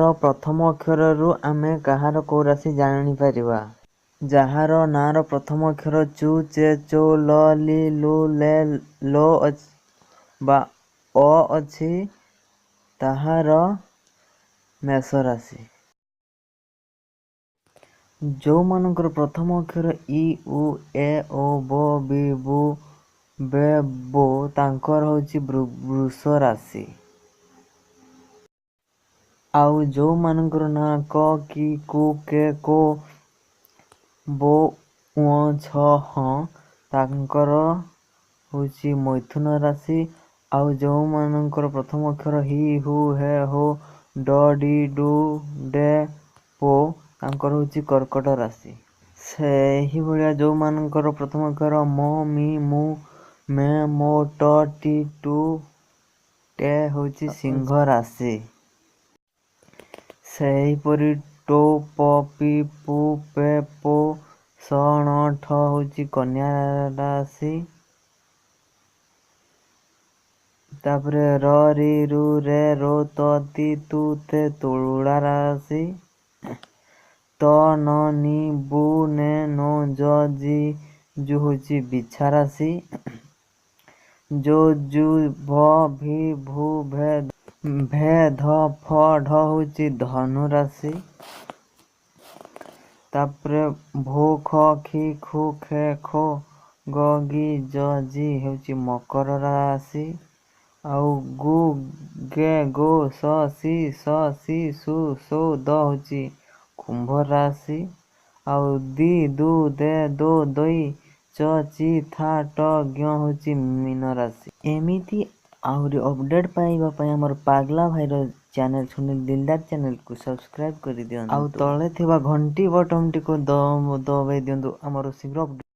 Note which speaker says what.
Speaker 1: ନାଁର ପ୍ରଥମ ଅକ୍ଷରରୁ ଆମେ କାହାର କେଉଁ ରାଶି ଜାଣିପାରିବା। ଯାହାର ନାଁର ପ୍ରଥମ ଅକ୍ଷର ଚୁ, ଚେ, ଚୌ, ଲ, ଲି, ଲୁ, ଲେ, ଲୋ ବା ଅ ଅଛି, ତାହାର ମେଷ ରାଶି। ଯେଉଁମାନଙ୍କର ପ୍ରଥମ ଅକ୍ଷର ଇ, ଉ, ଏ, ଓ, ବ, ବି, ବୁ, ବେ, ବୋ, ତାଙ୍କର ହେଉଛି ବୃଷ ରାଶି। ଆଉ ଯେଉଁମାନଙ୍କର ନାଁ କ, କି, କୁ, କେ, କୋ, ବୋ, ଉଁ, ଛ, ହଁ, ତାଙ୍କର ହେଉଛି ମୈଥୁନ ରାଶି। ଆଉ ଯେଉଁମାନଙ୍କର ପ୍ରଥମ ଅକ୍ଷର ହି, ହୁ, ହେ, ହୋ, ଡ, ଡି, ଡୁ, ଡେ, ପୋ, ତାଙ୍କର ହେଉଛି କର୍କଟ ରାଶି। ସେହିଭଳିଆ ଯେଉଁମାନଙ୍କର ପ୍ରଥମ ଅକ୍ଷର ମ, ମି, ମୁ, ମେ, ମୋ, ଟ, ଟି, ଟୁ, ଟେ ହେଉଛି ସିଂହ ରାଶି। ସେହିପରି ଟୋ, ପ, ପି, ପୁ, ପେ, ପୋ, ସ, ଣ, ଠ ହେଉଛି କନ୍ୟା ରାଶି। ତାପରେ ର, ରି, ରୁ, ରେ, ରୋ, ତ, ତି, ତୁ, ତେ ତୁଳା ରାଶି। ତ, ନ, ନି, ବୁ, ନେ, ନୋ, ଜ, ଜି, ଜୁ ହେଉଛି ବିଛା ରାଶି। ଜୋ, ଜୁ, ଭ, ଭି, ଭୁ, ଭେ, ଭେ, ଧ, ଫ, ଢ ହେଉଛି ଧନୁ ରାଶି। ତାପରେ ଭୋ, ଖ, ଖି, ଖୁ, ଖେ, ଖୋ, ଗ, ଗି, ଜ, ଜି ହେଉଛି ମକର ରାଶି। ଆଉ ଗୁ, ଗେ, ଗୋ, ସ, ସି, ଷ, ସି, ସୁ, ସୋ, ଦ ହେଉଛି କୁମ୍ଭ ରାଶି। ଆଉ ଦି, ଦୁ, ଦେ, ଦୋ, ଦଇ, ଚ, ଚି, ଥା, ଟ, ଜ୍ଞ ହେଉଛି ମୀନ ରାଶି। ଏମିତି ଆହୁରି ଅପଡ଼େଟ୍ ପାଇବା ପାଇଁ ଆମର ପାଗଲା ଭାଇର ଚ୍ୟାନେଲ୍ ସୁନୀଲ ଦିଲଦାର ଚ୍ୟାନେଲକୁ ସବସ୍କ୍ରାଇବ୍ କରିଦିଅନ୍ତୁ, ଆଉ ତଳେ ଥିବା ଘଣ୍ଟି ବଟନଟିକୁ ଦବାଇ ଦିଅନ୍ତୁ ଆମର ଶୀଘ୍ର ଅପଡ଼େଟ୍